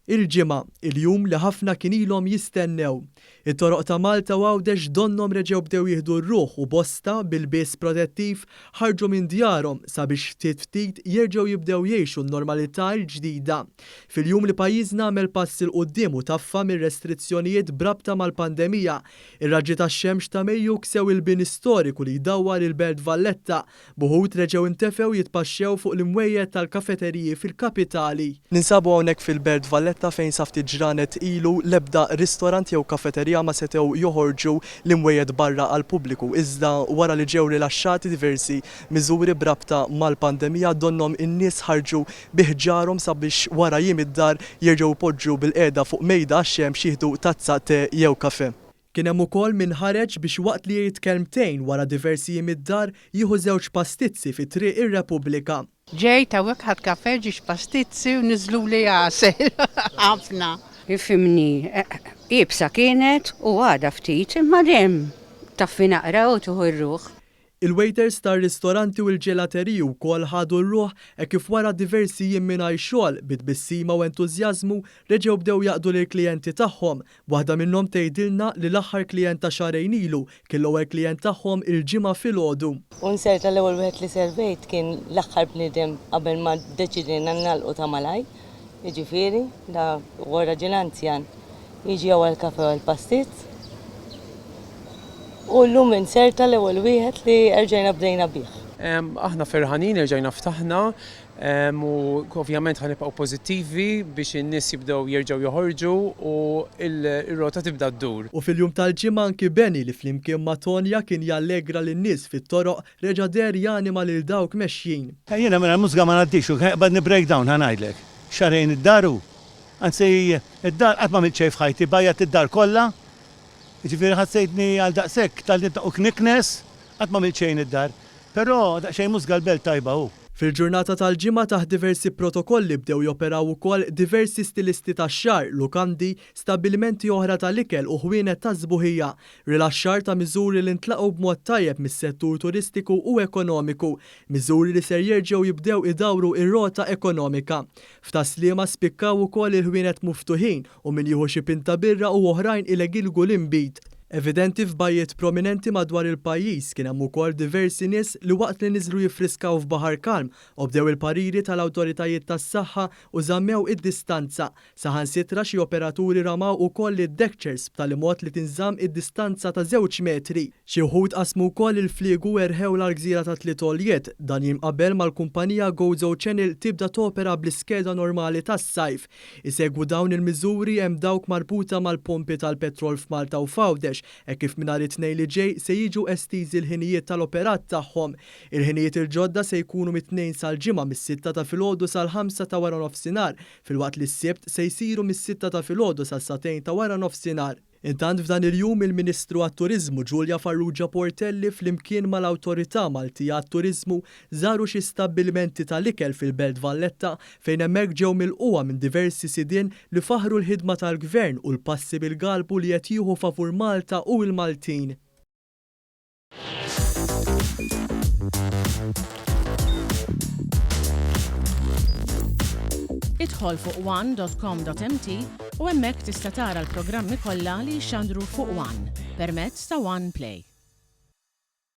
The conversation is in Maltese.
Il-Ġimgħa, il-jum li ħafna kien ilhom jistennew. It-toroq ta' Malta u Għawdex donnhom reġgħu bdew jieħdu r-ruħ u bosta, b'ilbies protettiv, ħarġu minn djarhom sabiex ftit ftit jerġgħu jibdew jgħixu n-normalità l-ġdida. Fil-jum li pajjiżna għamel pass 'il quddiem u taffa mir-restrizzjonijiet b'rabta mal-pandemija, ir-raġġi tax-xemx ta' Mejju ksew il-bini storiku li jdawwar il-Belt Valletta B'uħud reġgħu ntefgħu jitpaxxew fuq l-imwejjed tal-kafeteriji fil-kapitali. Ninsabu hawnhekk fil-Belt Valletta fejn sa ftit ġranet ilu l-ebda ristorant jew kafeterija ma setgħu joħorġu l-imwejjed barra għall-pubbliku. Iżda wara li ġew rilaxxati diversi miżuri b'rabta mal-pandemija donnhom in-nies ħarġu bi ħġarhom sabiex wara jiem id-dar jerġgħu jpoġġu bilqiegħda fuq mejda għax-xemx jieħdu tazza te jew kafè. Kien hemm ukoll min ħareġ biex waqt li jgħid kelmtejn wara diversi jiem id-dar jieħu żewġ pastizzi fi Triq ir-Repubblika. Ġejt hawnhekk ħadt kafè, ġiex pastizzi u niżluli għasel ħafna. Ifhimni, iebsa kienet u għadha ftit, imma dejjem taffi naqra u tieħu r-ruħ. Il-waiters tar-ristoranti u l-ġelateriji wkoll ħadu r-ruħ hekk kif wara diversi jiem mingħajr xogħol, bi tbissima u entużjażmu reġgħu bdew jaqdu lill-klijenti tagħhom, b'waħda minnhom tgħidilna li l-aħħar klijent ta' xahrejn ilu kien l-ewwel klijent tagħhom il-Ġimgħa filgħodu. U nserta l-ewwel wieħed li servejt kien l-aħħar bniedem qabel ma ddeċidejna nagħlqu ta' malajr, jiġifieri, da huwa raġel anzjan Jiġi hawn għall-kafè u għall-pastizz. U llum inserta l-ewwel wieħed li erġajna bdejna bih. Aħna ferħanin li rġajna ftaħna u ovvjament ħa nibqgħu pożittivi biex in-nies jibdew jerġgħu joħorġu u r-rota tibda ddur. U fil-jum tal-Ġimgħa anki Benny li flimkien ma' Tonya kien jallegra lin-nies fit-toroq reġa' deher janima lil dawk mexjin. Jiena mingħajr mużika ma ngħaddix u qbadni breakdown ħa ngħidlek. Xahrejn id-dar u Anzi, id-dar qatt m'għamilt xejn f'ħajti, bajjadt id-dar kollha. Jiġifieri ħassejtni għal daqshekk tgħallimt u kniknes, qatt m'għamilt xejn id-dar. Però daqsxejn mużga l-belt tajba hu. Fil-ġurnata tal-Ġimgħa taħt diversi protokolli bdew joperaw ukoll diversi stilisti tax-xagħar, lukandi, stabbilimenti oħra tal-ikel u ħwienet tas-sbuħija. Rilaxxar ta' miżuri li ntlaqgħu b'mod tajjeb mis-settur turistiku u ekonomiku. Miżuri li ser jerġgħu jibdew idawru r-rota ekonomika. F'Tas-Sliema spikkaw ukoll il-ħwienet muftuħin u min jieħu xi pinta birra u oħrajn ilegilgu l-inbid. Evidenti f'bajjiet prominenti madwar il-pajjiż kien hemm ukoll diversi nies li waqt li niżlu jiffriskaw f'baħar kalm, obdew il-pariri tal-awtoritajiet tas-saħħa u żammew id-distanza. Saħansitra xi operaturi ramaw ukoll id-deckchairs b'tali mod li tinżamm id-distanza ta' żewġ metri. Xi wħud qasmu wkoll il-fliegu u erħewlha l-gżira tat-Tliet Għoljiet. Dan jiem qabel ma l-kumpanija Gozo Channel tibda topera bl-iskeda normali tas-sajf. Isegwu dawn il-miżuri hemm dawk marbuta mal-pompi tal-petrol f'Malta u f'Għawdex hekk kif minn nhar it-Tnejn li ġej se jiġu estiżi l-ħinijiet tal-operat tagħhom. Il-ħinijiet il-ġodda se jkunu mit-Tnejn sal-Ġimgħa mis-sitta ta' filgħodu sal-ħamsa ta' waranofsinhar filwaqt li s-Sibt se jsiru mis-sitta ta' filgħodu sas-sagħtejn ta' waranofsinhar. Intant f'dan il-jum il-Ministru għat-Turiżmu Julia Farrugia Portelli flimkien mal-Awtorità Maltija għat-Turiżmu żaru xi stabbilimenti tal-ikel fil-Belt Valletta fejn hemmhekk ġew milqugħa minn diversi sidien li faħħru l-ħidma tal-Gvern u l-passi bil-galbu li qed jieħu favur Malta u l-Maltin. Idħol fuq one.com.mt u hemmhekk tista' tara l-programmi kollha li jixxandru fuq One permezz ta' One Play.